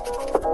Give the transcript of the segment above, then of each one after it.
Tunah hian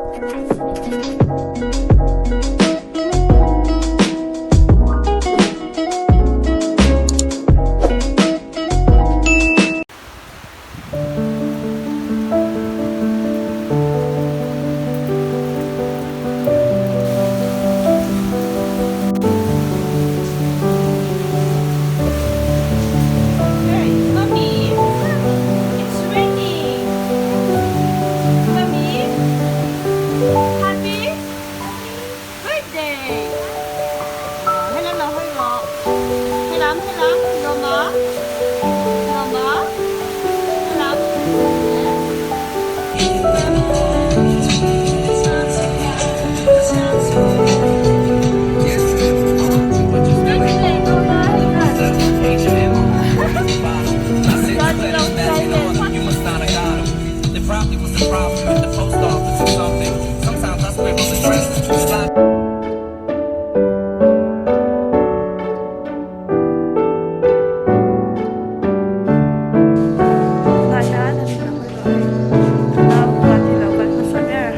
an in hawi rawh hei nau pakhat hi lo kal hmasa ber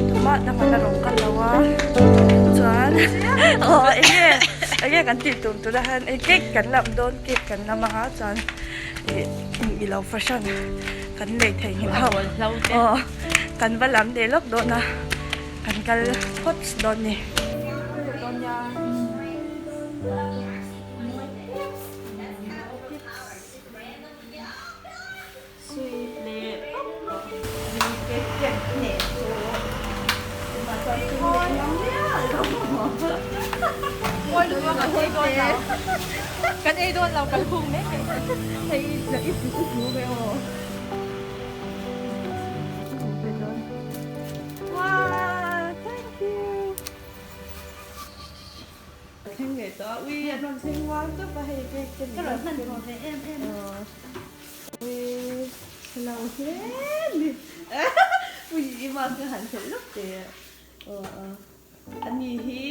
tumah dang an la rawn kal lo a chuan aw enge enge kan tih tum tunah hian hei cake kan lam dawn cake kan lam anga chuan ih i lo fahran kan lei theihnghilh ho aw kan va lam leh lawk dawn a kan kal phawt dawn a ni. Kan ei dawn lo kal hung mek hei i hmu ve aw. Wow, thank you. Thleng leh tawh a, ui a rawn thleng mual tawp a hei cake te Ka rawn hmanhmawh ve em em a. Ui lo hle ni. Ui i mask a han phelh lawk teh a. Aw aw. Ani hi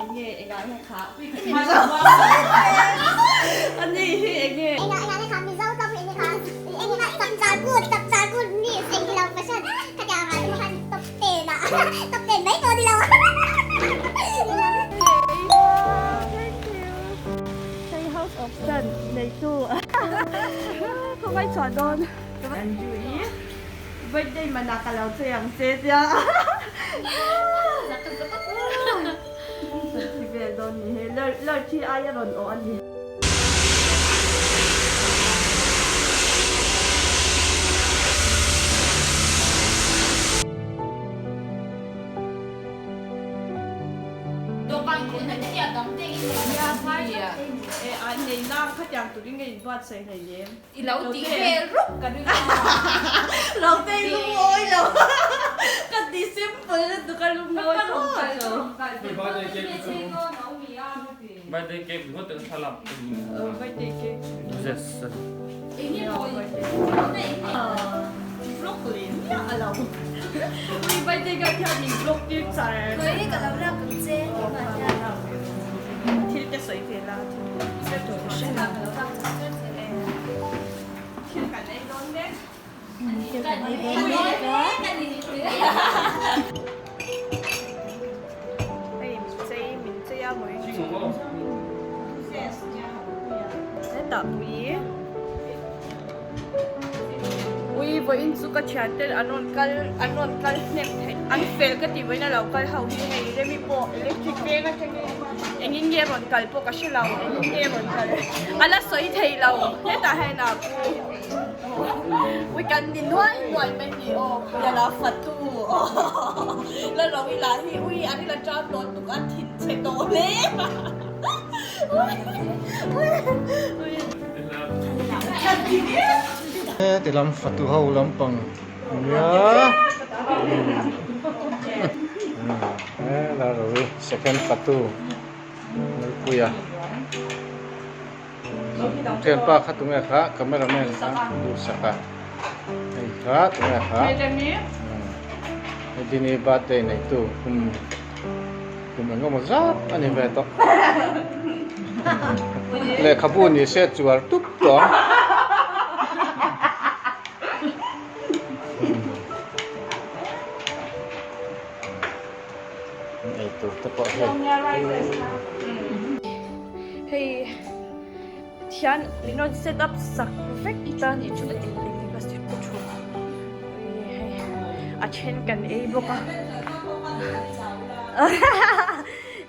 enge engah nge kha Ani hi enge. Engah engah nge kha Mizo tawng enge kha enge kha chapchar kut chapchar kut ni eng lo fashion khatiang ah te khan top ten ah top ten mai pawh ni lo. Thank you. Hei House of Sun neitu khawngaih chhuah dawn. Andrew i birthday manah ka lo chei ang che tia. Ti vel dawn ni hei lurch hi aia rawn awh a ni. Dawhkan kut an tia dang te in nei a. E a nei nang khatiang turin ka inbuatsaih hleinem. I lo tih vel rup ka ring a. Lo te i lungawi lo. Ka ti simple lutuk a lungawi tawk lo. Birthday cake ringawt te thlalak ka duh. Birthday cake. Yes. Vlog leh miah a lo. Ui birthday ka hian in vlog tir char. Khawi ka lo lak ang che keimah hian. Thil te sawi ve la. Thil ka Thil kan ei dawn mek. Thil kan ei dawn mek. Hei min chei min chei a mawi chu. Hetah pui. Ui vawiin chu ka thian ten an rawn kal an rawn kal hnem thei an fel ka ti vawiin a lo kal ho hi hei Remi pawh electric veng atangin engin nge rawn kal pawh ka hre lo engin nge rawn kal a la sawi thei lo hetah hian a pu ui kan ni nuai nuai mai ni aw yala fatu aw la lo ila hi ui an ila tan dawn tuk a thin chhe tawh hle ui ui. Heti lam fatu ho lampang nia he la ro hi second fatu Lalpuia thianpa kha tunge kha camera man kha duhsak a hei kha tunge kha hei dini birthday neitu kum kum engemaw zat a ni ve tawh lehkhabu ni se chuar tup tawh ang. Eitur te pawh hei. Hei thian min rawn set up sak vek tan i thu eng eng eng a step te thu hei a then kan ei bawk a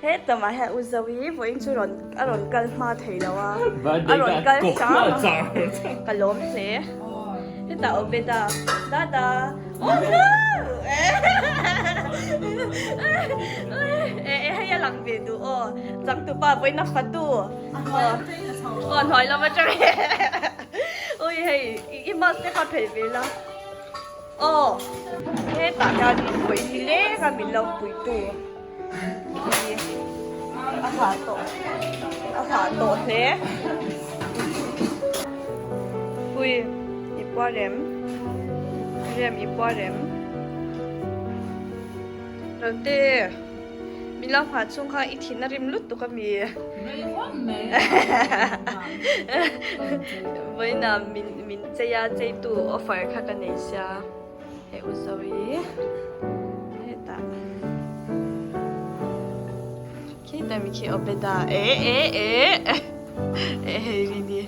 hetam ah hian u Zoe vawiin chu rawn a rawn kal hma thei lo a a rawn kal hram a ka lawm hle hetah Obeda dada oh no eh hei a lang ve duh aw changtupa vawiin a fatu aw hnuai lam atang ui hei i mask te kha phelh ve la aw hetah hian vawiin ni leng a min lo puitu a hah tawh a hah tawh hle ui i puar em rem i puar em Rote min lo nghah chhung kha i thin a rim lutuk a mi vawiinah min min chei a cheitu offer kha ka nei sia. Hei u Zoe hetah khitah mi khi Obeda e e e e hei rini.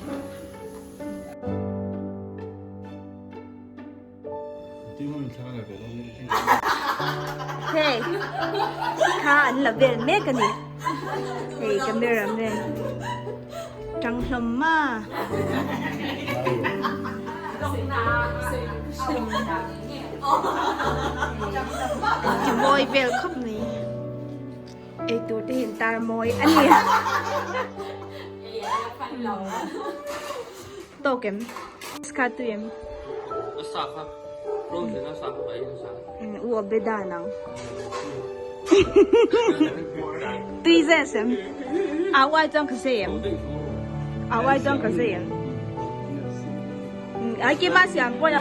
Hei kha an la vel mek a ni hei camera man tang hlawm ma. Ti mawi vel khawp mai eitur te hi an tar mawi a ni tawk em kha tui em u Obeda nang tui zet em a uai chuan ka sei em a uai chuan ka sei em. Ai kima siam pawh a.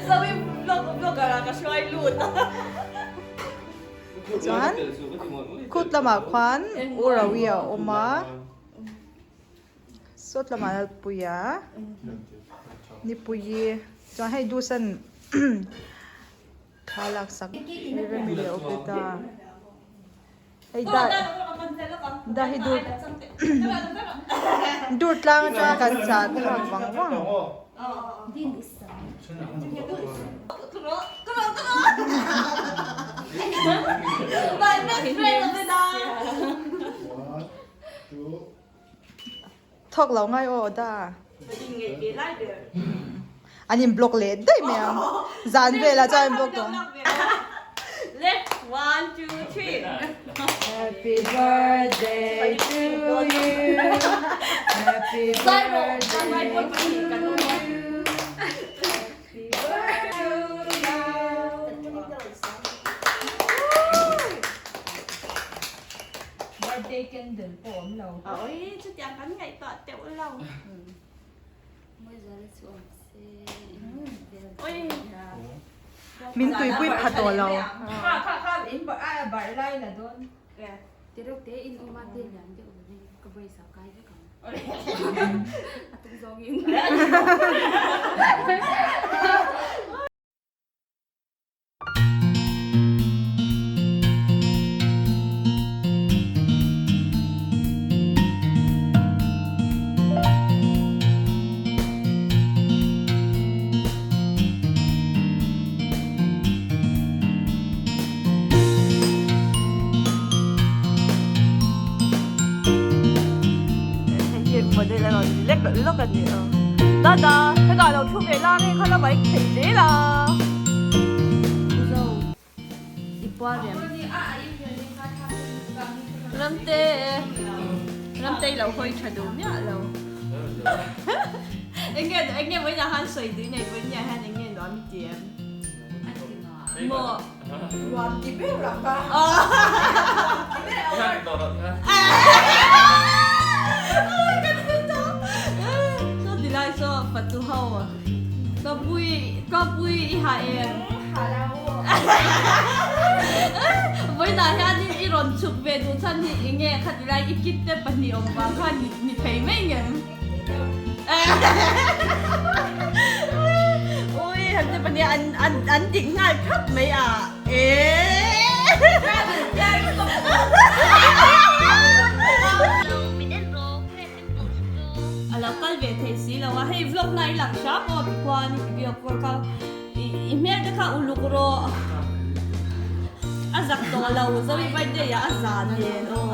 Zoe vlog vlogger ah ka hruai lut a. Chuan khut lamah khuan U Rawi a awm a, sawt lamah Lalpuia Nipuii chuan hei Dusan thla laksak Remi leh Obeda. Hei da da hi dur dur tlang atanga kan chah thlak vang vang. Thawk lo ngai aw da. An in block leh daih mai ang. Zan velah chuan an block tawh ang. Happy birthday to you. Happy birthday to you. Happy birthday to you. Birthday candle pawh awm lo. Oi, chutiang kan ngaihtuah teuh lo. Oi. Min tuipui pha tawh lo. Kha kha kha in a barh lai la dawn. Tereuh te in awm a te lian deuh lovin ka brace ah kai vek ang. A tum zawngin. Hei hi model a rawn lek lawk a ni a dada hetah lo thu ve la nge kha la mai thei zel a zo i puar em ramte ramte i lo hawi tha duh miah lo enge enge vawiinah khan sawi duh nei vawiinah hian enge nuam i ti em maw Nuam ti ber ang ka. Saw ti lai saw fatu ho ka pui ka pui i ha em vawiinah hian i rawn chhuk ve duh chhan hi enge khati lai i kit te pahnih awm vang khan ni thei mai ngem. Ui han te pahnih an an an dik nghal thap mai a. Eee. video call kha i hmel te kha uluk rawh a zak tawh lo Zoe birthday ah a za nen aw.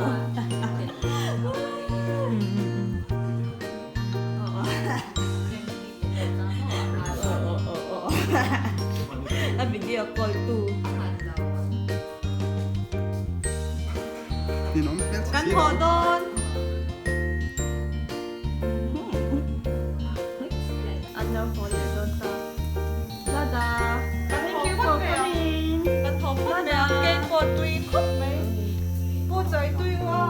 A video call tu. Kan haw dawn. An lo haw leh dawn ta. Tada. Thank you for coming. Kan haw phawt mai a. Cake pawh tui khawp mai. Pu chawi tui u a.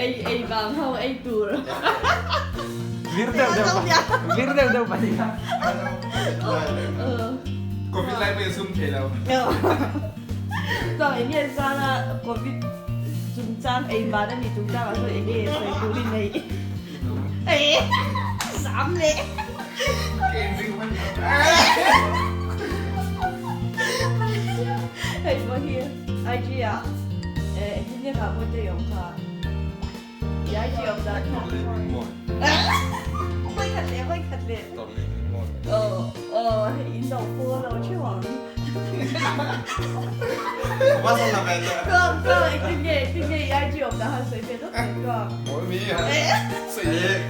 Ei ei vang ho ei tur. Vir deuh deuh pa. Vir deuh deuh pa ni kha. Covid lai pawh in sum thei lo. Chuan eng nge zana Covid chungchang ei van a nih chungchang ah chuan eng nge sawi tur i nei. Ei zam leh. Hei pawh hi IG ah engtin nge kha pawh te i awm kha. I IG awm dan kha. Hawi khat leh hawi khat leh. Aw aw hei in lo follow theuh ang. Tluang tluang engtin nge engtin nge i IG awm dan kha sawi ve dawt mai tluang.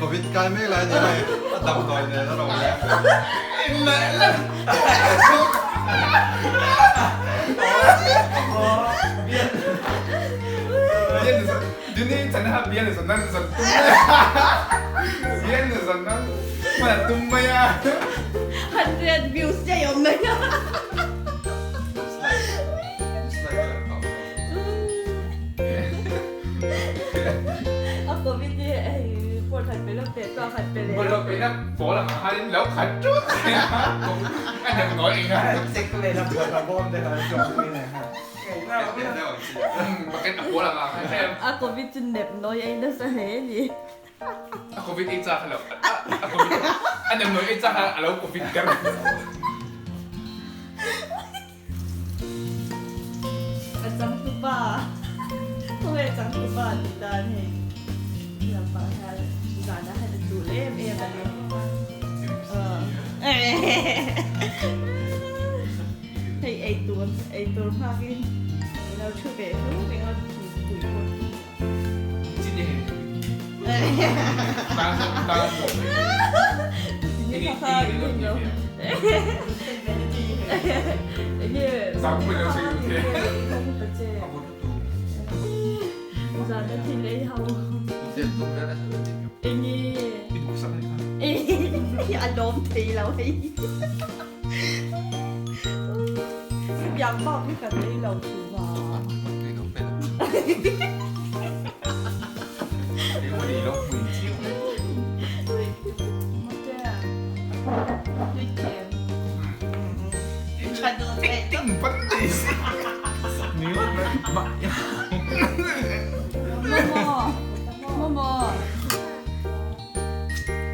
Covid kai mek lai ni hei a damdawi nen a rawn leng. Hundred views daih awm mai a. A covid hi hei pawt han pe lo pe chuak han pe leh. Bawlhhlawh peihna pawl ang ah khanin lo khat tut mai a, a damdawi eng a. Check leh la bawlhhlawh bawm te kha chuan pui leh nghal. Bucket a pawl ang ah khan hei. A covid chu nep nawi a nasa hle a ni. A covid ei chak lo a covid a damdawi ei chak a lo covid der. A changtupa khawnge changtupa tih dan hei lampang hian zanah hian a tul em em a ni hei ei tur ei tur nghakin a lo thu ve hlur ringawt tui pawh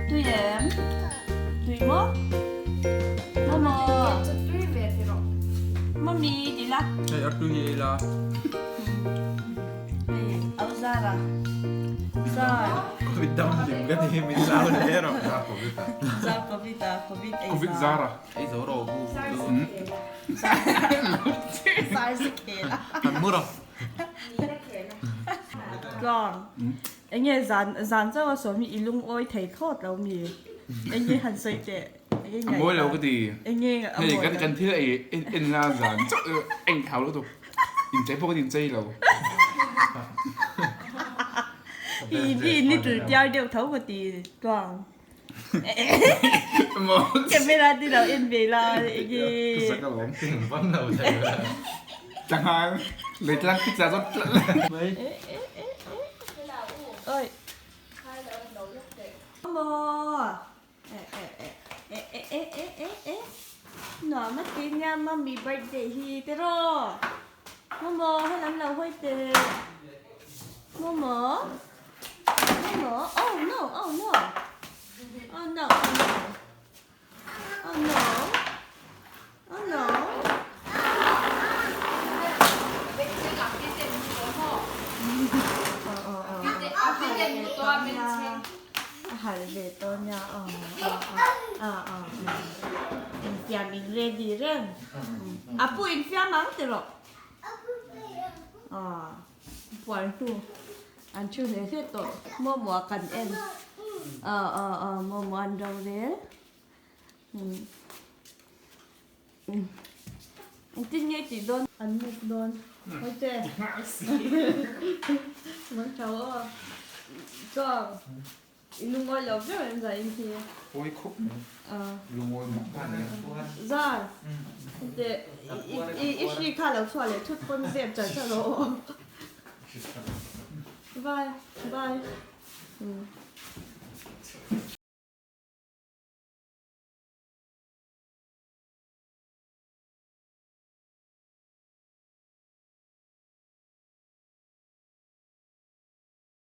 Tui em? Tui maw? Momo. Tui ve ti rawh. Mummy ti la. Hei a tui ei la. Hei au zara. Zar. Covid dam hlim ka ni min lau hle rawh. Zar covid a covid ei Covid zara. Ei zo rawh hu hu. Zar si khel a. Han mu rawh. Tluang. Enge zan zan chauh a sawm hi i lungawi thei thlawt lo mi? Enge han sawi teh? Enge A mawi lo ka ti. Enge a Hei mawi kan lo? kan thil ei en en la zan chauh a inthlau lutuk. Inchei pawh kan inchei lo. I i little tiar deuh tho ka ti tluang. Camera te lo en ve la enge. Ka zak alawm. Ting van lo thei la. Tlanghal lei tlang pizza zawt tlat. Oi. Momo eh eh eh eh eh eh eh eh eh nuam a ti nia mummy birthday hi tiraw Momo helam lo hawi teh Momo Momo oh no oh no oh no oh no oh no oh no A hal ve tawh nia aw aw aw infiam in ready reng a pu infiam ang ti rawh aw puan hnu an thu hle hle tawh momo ah kan en aw aw aw momo an rorel Engtin nge tih dawn? An muk dawn. Hawi che. Mang tho aw. Chuan i lungawi lo viau em zai in hi? Pawi khawp mai. Lungawi mak ta nia. Zai. Hete i hri kha lo chhuah leh thut pawn zep char char rawh aw. Bye. Bye.